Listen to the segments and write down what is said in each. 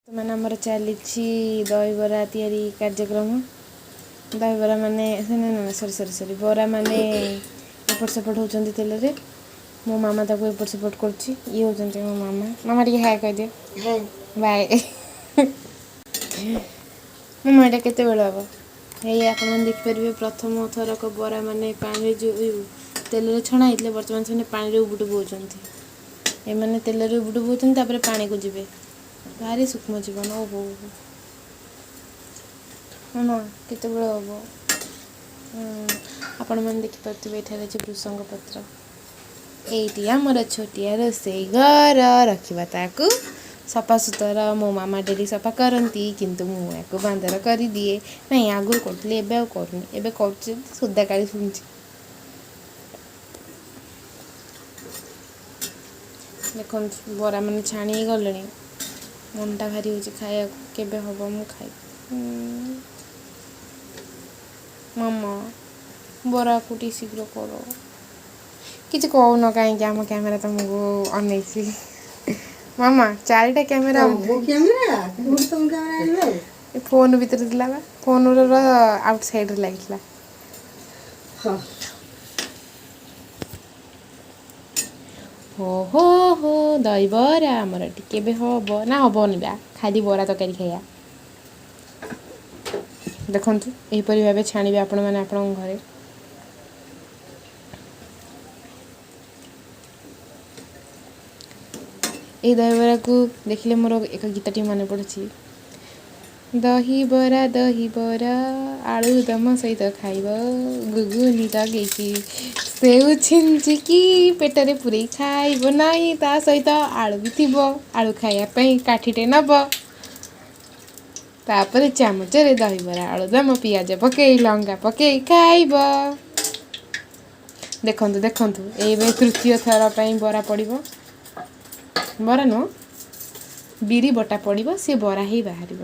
ବର୍ତ୍ତମାନ ଆମର ଚାଲିଛି ଦହିବରା ତିଆରି କାର୍ଯ୍ୟକ୍ରମ। ଦହିବରା ମାନେ ନା ନା, ସରି ସରି ସରି, ବରା ମାନେ ଏପଟ ସେପଟ ହେଉଛନ୍ତି ତେଲରେ। ମୋ ମାମା ତାକୁ ଏପଟ ସେପଟ କରୁଛି। ଇଏ ହେଉଛନ୍ତି ମୋ ମାମା। ମାମା, ଟିକେ ହାଏ କହିଦିଅ। ବାଏ ମାମା। ଏଇଟା କେତେବେଳେ ହେବ? ଏଇ ଆପଣମାନେ ଦେଖିପାରିବେ, ପ୍ରଥମ ଥରକ ବରା ମାନେ ପାଣିରେ ଯେଉଁ ତେଲରେ ଛଣା ହେଇଥିଲେ, ବର୍ତ୍ତମାନ ସେମାନେ ପାଣିରେ ଉବୁଟୁବୁ ହେଉଛନ୍ତି। ଏମାନେ ତେଲରେ ଉବୁଟୁବୁ ହେଉଛନ୍ତି, ତାପରେ ପାଣିକୁ ଯିବେ। ଭାରି ସୂକ୍ଷ୍ମ ଜୀବନ। ଓହୋ ମାମା, କେତେବେଳେ ହେବ? ଆପଣମାନେ ଦେଖିପାରୁଥିବେ, ଏଠାରେ ଅଛି ଭୃସଙ୍ଗ ପତ୍ର। ଏଇଟି ଆମର ଛୋଟିଆ ରୋଷେଇ ଘର। ରଖିବା ତାକୁ ସଫାସୁତରା। ମୋ ମାମା ଡେଲି ସଫା କରନ୍ତି, କିନ୍ତୁ ମୁଁ ୟାକୁ ବାନ୍ଦର କରିଦିଏ। ନାଇଁ, ଆଗରୁ କରୁଥିଲି, ଏବେ ଆଉ କରୁନି। ଏବେ କରୁଛି ସୁଦ୍ଧା କାଳି ଶୁଣୁଛି। ଦେଖନ୍ତୁ, ବରା ମାନେ ଛାଣି ହେଇଗଲେଣି। ମନଟା ଭାରି ହେଉଛି ଖାଇବାକୁ। କେବେ ହେବ, ମୁଁ ଖାଇବି। ମାମା, ବରାକୁ ଟିକେ ଶୀଘ୍ର କର। କିଛି କହୁନ କାହିଁକି? ଆମ କ୍ୟାମେରା ତମକୁ ଅନେଇଛି ମାମା, ଚାରିଟା କ୍ୟାମେରା। ମୋ କ୍ୟାମେରା କୋଉଠି? ତମ କ୍ୟାମେରା ଆଣିଲ? ଫୋନ୍ ଭିତରେ ଥିଲା ବା, ଫୋନ୍ର ଆଉଟ୍ ସାଇଡ଼୍ରେ ଲାଗିଥିଲା। ହଁ। ହୋ ହୋ ହୋ, ଦହିବରା ଆମର ଟିକେ ଏବେ ହବ ନା ହବନି ବା, ଖାଲି ବରା ତରକାରୀ ଖାଇବା। ଦେଖନ୍ତୁ, ଏହିପରି ଭାବେ ଛାଣିବେ ଆପଣମାନେ ଆପଣଙ୍କ ଘରେ। ଏହି ଦହିବରାକୁ ଦେଖିଲେ ମୋର ଏକ ଗୀତଟି ମନେ ପଡ଼ୁଛି। ଦହିବରା ଦହିବରା ଆଳୁଦମ ସହିତ ଖାଇବ, ଗୁଗୁନି ଲଗେଇକି, ସେଉ ଛିଞ୍ଚିକି ପେଟରେ ପୂରେଇ ଖାଇବ। ନାହିଁ, ତା ସହିତ ଆଳୁ ବି ଥିବ। ଆଳୁ ଖାଇବା ପାଇଁ କାଠିଟେ ନେବ, ତାପରେ ଚାମଚରେ ଦହିବରା ଆଳୁଦମ ପିଆଜ ପକେଇ ଲଙ୍କା ପକେଇ ଖାଇବ। ଦେଖନ୍ତୁ ଦେଖନ୍ତୁ, ଏବେ ତୃତୀୟ ଥର ପାଇଁ ବରା ପଡ଼ିବ। ବରା ନୁହଁ, ବିରି ବଟା ପଡ଼ିବ, ସେ ବରା ହେଇ ବାହାରିବ।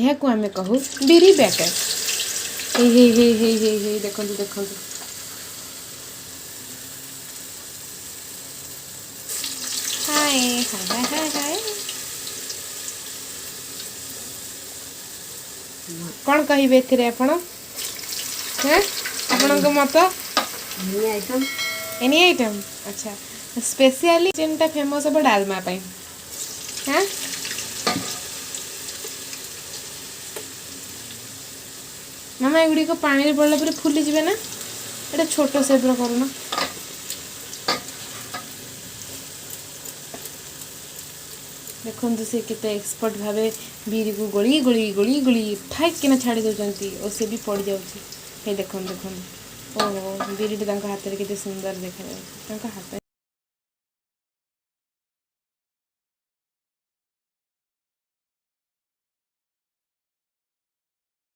ଏହାକୁ ଆମେ କହୁ ବିରି ବ୍ୟାଟର। ହେଇ ହେଇ ହେଇ ହେଇ ହେଇ ହେଇ, ଦେଖନ୍ତୁ ଦେଖନ୍ତୁ। ହାଏ ହାଏ ହାଏ ହାଏ ହାଏ। କ'ଣ କହିବେ ଏଥିରେ ଆପଣ? ହଁ, ଆପଣଙ୍କ ମତ? Any item. Any item. ଆଚ୍ଛା, ସ୍ପେସିଆଲି ଯେନ୍ଟା ଫେମସ୍ ହେବ ଡାଲମା ପାଇଁ। ହଁ, ମାମା, ଏଗୁଡ଼ିକ ପାଣିରେ ପଡ଼ିଲା ପରେ ଫୁଲିଯିବେ ନା? ଏଇଟା ଛୋଟ ସେପ୍ର କରୁନ। ଦେଖନ୍ତୁ, ସେ କେତେ ଏକ୍ସପର୍ଟ ଭାବେ ବିରିକୁ ଗୋଳି ଗୋଳି ଗୋଳି ଗୋଳି ଠାଇକିନା ଛାଡ଼ି ଦେଉଛନ୍ତି ଓ ସେ ବି ପଡ଼ିଯାଉଛି। ହେଇ ଦେଖନ୍ତୁ ଦେଖନ୍ତୁ, ଓହୋ, ବିରିଟି ତାଙ୍କ ହାତରେ କେତେ ସୁନ୍ଦର ଦେଖାଯାଉଛି। ତାଙ୍କ ହାତ